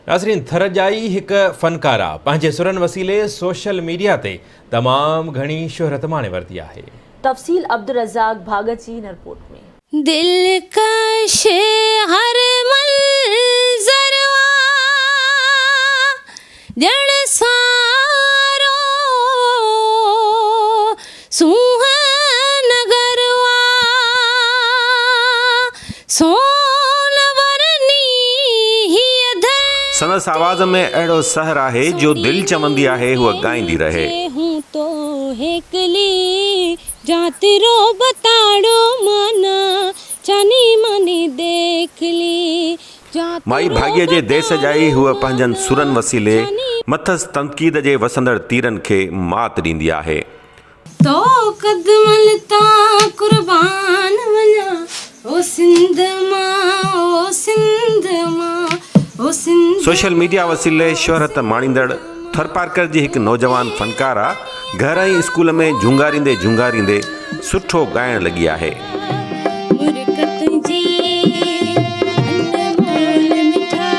ناظرين ٿر ڄائي هڪ فنڪارا پنهنجي سرن وسيلي سوشل ميڊيا تي تمام گهڻي شهرت ماڻي ورتي آهي. تفصيل عبدالرزاق ڀاڳت جي هن رپورٽ ۾. دلڪش هر منظر آ ڄڻ سارو سونهن نگر آ سون ورني هيء ڌرتي. سندس آواز ۾ اهڙو سحر آهي جو دل چوندي آهي هوء ڳائيندي رهي. مائي ڀاڳيء جي ديس ڄائي هوء پنهنجن سرن وسيلي مٿس تنقيد جي وسندڙ تيرن کي مات ڏيندي آهي. تو قدمن تان قربان وڃان او سنڌ مان او سنڌ مان او سنڌ سوشل ميڊيا وسيلي شهرت ماڻيندڙ ٿرپارڪر جي هڪ نوجوان فنڪاره گهر ۽ اسڪول ۾ جهونگاريندي جهونگاريندي سٺو ڳائڻ لڳي آهي. مرڪ تنهنجي انمول مٺا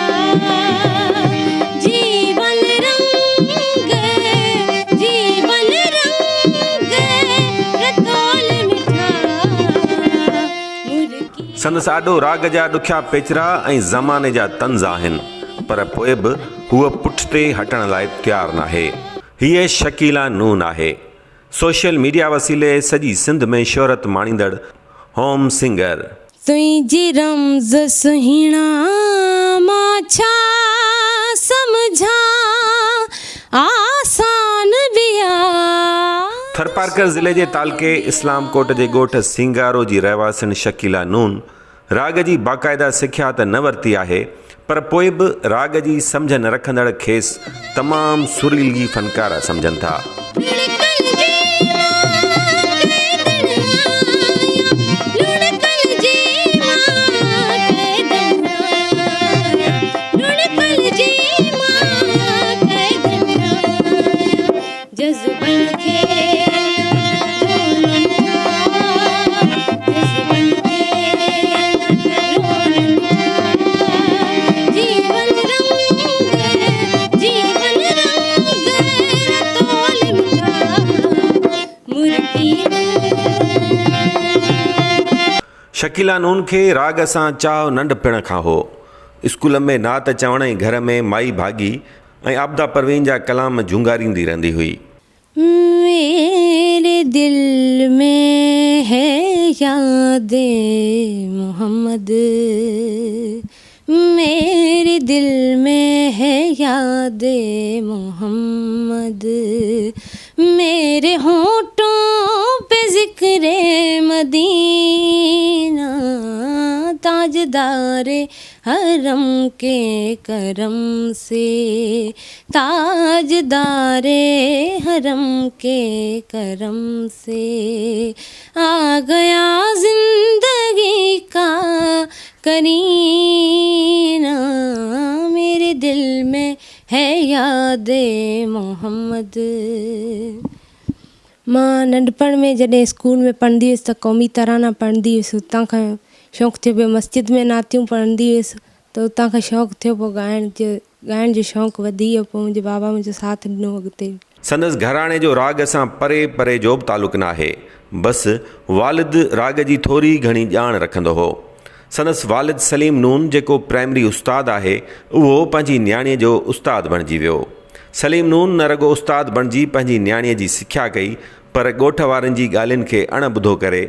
جيون رنگ جيون رنگ رتول مٺا مرڪي. سندس آڏو راڳ جا ڏکيا پيچرا ۽ زماني جا طنز آهن پر پوء به هوء پٺتي هٽڻ لاء تيار ناهي. هيء شڪيلا نون آهي. سوشل ميڊيا وسيلي سڄي سنڌ ۾ شهرت ماڻيندڙ هوم سنگر. تنهنجي رمز سهڻا مان ڇا سمجهان آسان به آ. ٿرپارڪر ضلعي جي تعلقي اسلام ڪوٽ جي ڳوٺ سينگارو جي رهواسڻ شڪيلا نون راڳ جي باقاعده سکيا ته نه ورتي آهي پر پوء به راڳ جي سمجهه نه رکندڙ کيس تمام سريلي فنڪاره سمجهن ٿا. جذبن کي رولن ٿا جذبن کي رولن ٿا جيون رنگ جيون رنگ رتول مٺا مرڪي شڪيلا نون کي راڳ سان چاهه ننڍپڻ کان هو. اسڪول ۾ نعت چوڻ ۽ گهر ۾ مائي ڀاڳي ۽ عابده پروين جا ڪلام جهونگاريندي رهندي هئي. ميري دل ۾ هي ياد محمد ميري دل ۾ هي ياد محمد ميري هونٽون پي ذڪر مدينه تاجدار حرم ڪي ڪرم سي تاجدار حرم ڪي ڪرم سي آ گيا زندگي ڪا قرينه ميري دل ۾ هي ياد محمد. مان ننڍپڻ ۾ جڏهن اسڪول ۾ پڙهندي هيس ته قومي ترانا پڙهندي هيس اتان کان شوق ٿيو پيو مسجد ۾ نعتيون پڙهندي هيس ته اتان کان شوق ٿيو پوء ڳائڻ جو ڳائڻ جو شوق وڌي ويو پوء منهنجي بابا منهنجو ساٿ ڏنو اڳتي. سندس گهراڻي جو راڳ سان پري پري جو به تعلق ناهي. بس والد راڳ جي ٿوري گهڻي ڄاڻ رکندو هو. سندس والد سليم نون جيڪو پرائمري استاد آهي اهو پنهنجي نياڻيء جو استاد بڻجي ويو. سليم نون نه رڳو استاد بڻجي پنهنجي نياڻيء جي سکيا ڪئي پر ڳوٺ وارن جي ڳالهين کي اڻ ٻڌو ڪري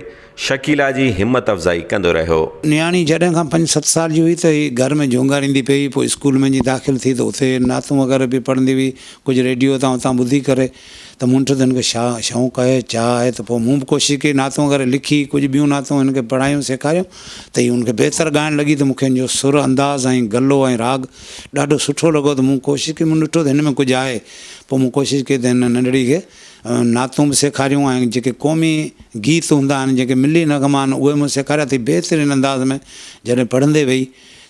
شڪيلا جي همت افزائي ڪندو رهيو. نياڻي جڏهن کان پنج ست سال جي هئي ته هي گهر ۾ جهونگاريندي پئي هئي پوء اسڪول ۾ جي داخل ٿي ته اتي نعتون وغيره به پڙهندي هئي ڪجهه ريڊيو تان اتان ٻڌي ڪري ته مون ڏٺو ته هن کي شوق آهي چاهه آهي ته پوء مون به ڪوشش ڪئي نعتون وغيره لکي ڪجهه ٻيون نعتون هن کي پڙهايون سيکاريون ته هي ان کي بهتر ڳائڻ لڳي ته مون کي هن جو سر انداز ۽ گلو ۽ راڳ ڏاڍو سٺو لڳو ته مون ڪوشش ڪئي مون ڏٺو ته هن ۾ ڪجهه آهي پوء مون ڪوشش ڪئي ته هن ننڍڙي کي نعتون به سيکاريون ۽ جيڪي قومي گيت هوندا آهن جيڪي ملي نغما آهن اهي مون سيکاريا ته هي بهترين انداز ۾ جڏهن پڙهندي وئي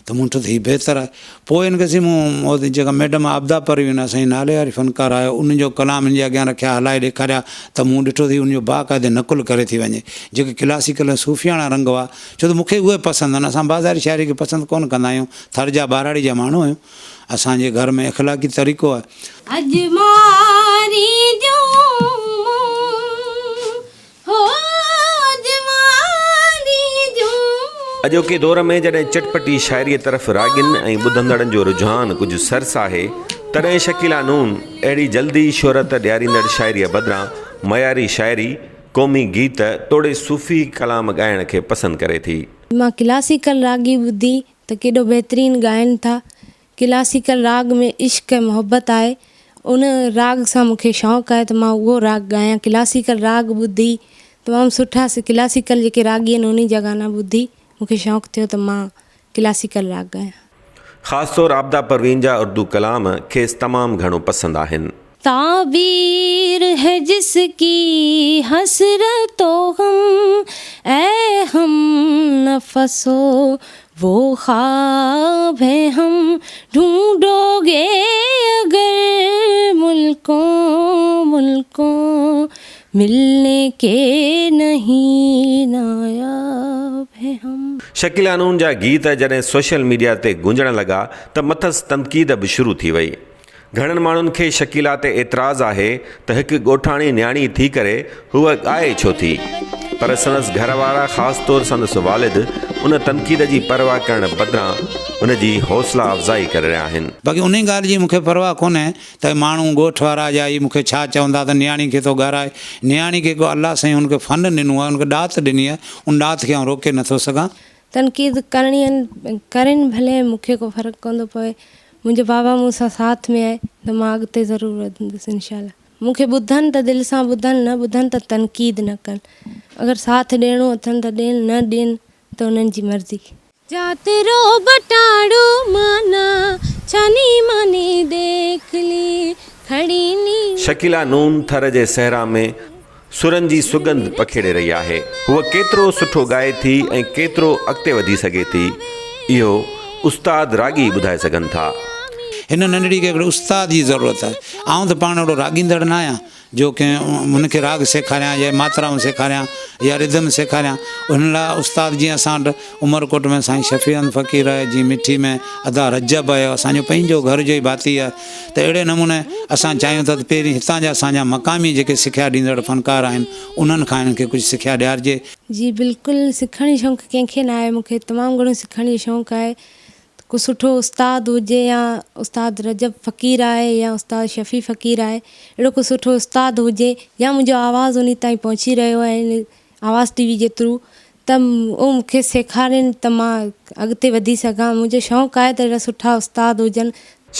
ته مون ڏٺو ته هي بهتر آهي. پوء هن کي سين مون جيڪا ميڊم عابده پروين اسان جي نالي واري فنڪاره آهي ان جو ڪلام هن جي اڳيان رکيا هلائي ڏيکاريا ته مون ڏٺو ته هي ان جو باقاعدي نقل ڪري ٿي وڃي جيڪي ڪلاسيڪل ۽ صوفياڻا رنگ هئا ڇو ته مون کي اهي پسند آهن اسان بازاري شاعري کي پسند ڪونه ڪندا آهيون ٿر جا ٻهراڙي جا ماڻهو آهيون اسان جي گهر ۾ اخلاقي طريقو آهي. اڄ مارينديون مون هو اڄ مارينديون. اڄوڪي دور ۾ جڏهن چٽپٽي شاعريء طرف راڳين ۽ ٻڌندڙن جو رجحان ڪجهه سرس آهي، تڏهن شڪيلا نون اهڙي جلدي شهرت ڏياريندڙ شاعريء بدران معياري شاعري، قومي گيت توڙي صوفي ڪلام ڳائڻ کي پسند ڪري ٿي. مان ڪلاسيڪل راڳي ٻڌي ته ڪيڏو بهترين ڳائن ٿا. ڪلاسيڪل راڳ ۾ عشق ۽ محبت آهي. ان راڳ سان مون کي شوق آهي ته مان اهو راڳ ڳايان. ڪلاسيڪل راڳ ٻڌي تمام سٺا ڪلاسيڪل جيڪي راڳي آهن انهن جا گانا ٻڌي مون کي شوق ٿيو ته مان ڪلاسيڪل راڳ ڳايان. خاص طور عابده پروين جا اردو ڪلام کيس تمام گهڻو پسند آهن. تعبير هي جس ڪي حسرت و غم اي هم نفسو وو خواب هي هم ڍونڍو گي اگر ملڪون ملڪون ملني ڪي نهين ناياب هي هم. شڪيلا نون جا گيت جڏهن سوشل ميڊيا تي گونجڻ لڳا ته مٿس تنقيد به شروع ٿي وئي. گهڻن ماڻهن کي شڪيلا تي اعتراض آهي ته هڪ ڳوٺاڻي نياڻي ٿي ڪري هوء ڳائي ڇو ٿي؟ پر سندس گهر وارا خاص طور سندس والد ان تنقيد جي پرواهه ڪرڻ بدران هن جي حوصلا افزائي ڪري رهيا آهن. باقي انهي ڳالهه جي مون کي پرواهه ڪونهي ته ماڻهو ڳوٺ وارا يا هي مون کي ڇا چوندا ته نياڻي کي ٿو ڳارائي. نياڻي کي هڪ الله سائين هن کي فن ڏنو آهي، هن کي ڏات ڏني آهي، ان ڏات کي آئون روڪي نٿو سگهان. تنقيد ڪرڻي ڪرين ڀلي مون کي ڪو فرق ڪونه ٿو پوي منهنجو بابا مون سان ساٿ ۾ آهي ته مان اڳتي ضرور وڌندس انشاء الله مون کي ٻڌن ته دل سان ٻڌن نه ٻڌن ته تنقيد نه ڪن اگر ساٿ ڏيڻو اٿن ته ڏين نه ڏين ته انهن جي مرضي. جاترو بٽاڙو مانا ڇاني ماني ديکلي کڙي ني. شڪيلا نون ٿر جي صحرا ۾ سرن جي سڳنڌ پکيڙي رهي آهي. هوء ڪيترو سٺو ڳائي ٿي ۽ ڪيترو اڳتي وڌي سگهي ٿي، اهو استاد راڳي ئي ٻڌائي سگهن ٿا. هن ننڍڙي کي هڪڙي استاد جي ضرورت آهي. آئون ته پاڻ اهڙو راڳيندڙ نه آهيان جو ڪنهن هن کي راڳ سيکاريان يا ماترائون سيکاريان يا ردم سيکاريان. هن لاء استاد جيئن اسان وٽ عمرڪوٽ ۾ سائين شفيع احمد فقير آهي، جيئن مٺي ۾ ادا رجب آهي، اسان جو پنهنجو گهر جو ئي ڀاتي آهي. ته اهڙي نموني اسان چاهيون ٿا ته پهرين هتان جا اسان جا مقامي جيڪي سکيا ڏيندڙ فنڪار آهن انهن کان هنن کي ڪجهه سکيا ڏيارجي. جي بلڪل سکڻ جو شوق ڪنهن کي نه آهي مون کي تمام گهڻو سکڻ جو شوق آهي ته ڪو سٺو استاد هجي يا استاد رجب فقير آهي يا استاد شفيع فقير آهي اهڙو ڪو سٺو استاد هجي يا منهنجو آواز انهي تائين پهچي رهيو آهي آواز ٽي وي جي ٿرو ته اهو مون کي سيکارين ته مان اڳتي وڌي سگهان. منهنجو شوق آهي ته اهڙا سٺا استاد هجن.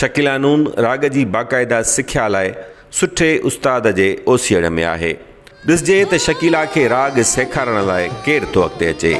شڪيلا نون راڳ جي باقاعده سکيا لاء سٺي استاد جي اوسيئڙ ۾ آهي. ڏسجي ته شڪيلا کي راڳ سيکارڻ لاء ڪير ٿو اڳتي اچي.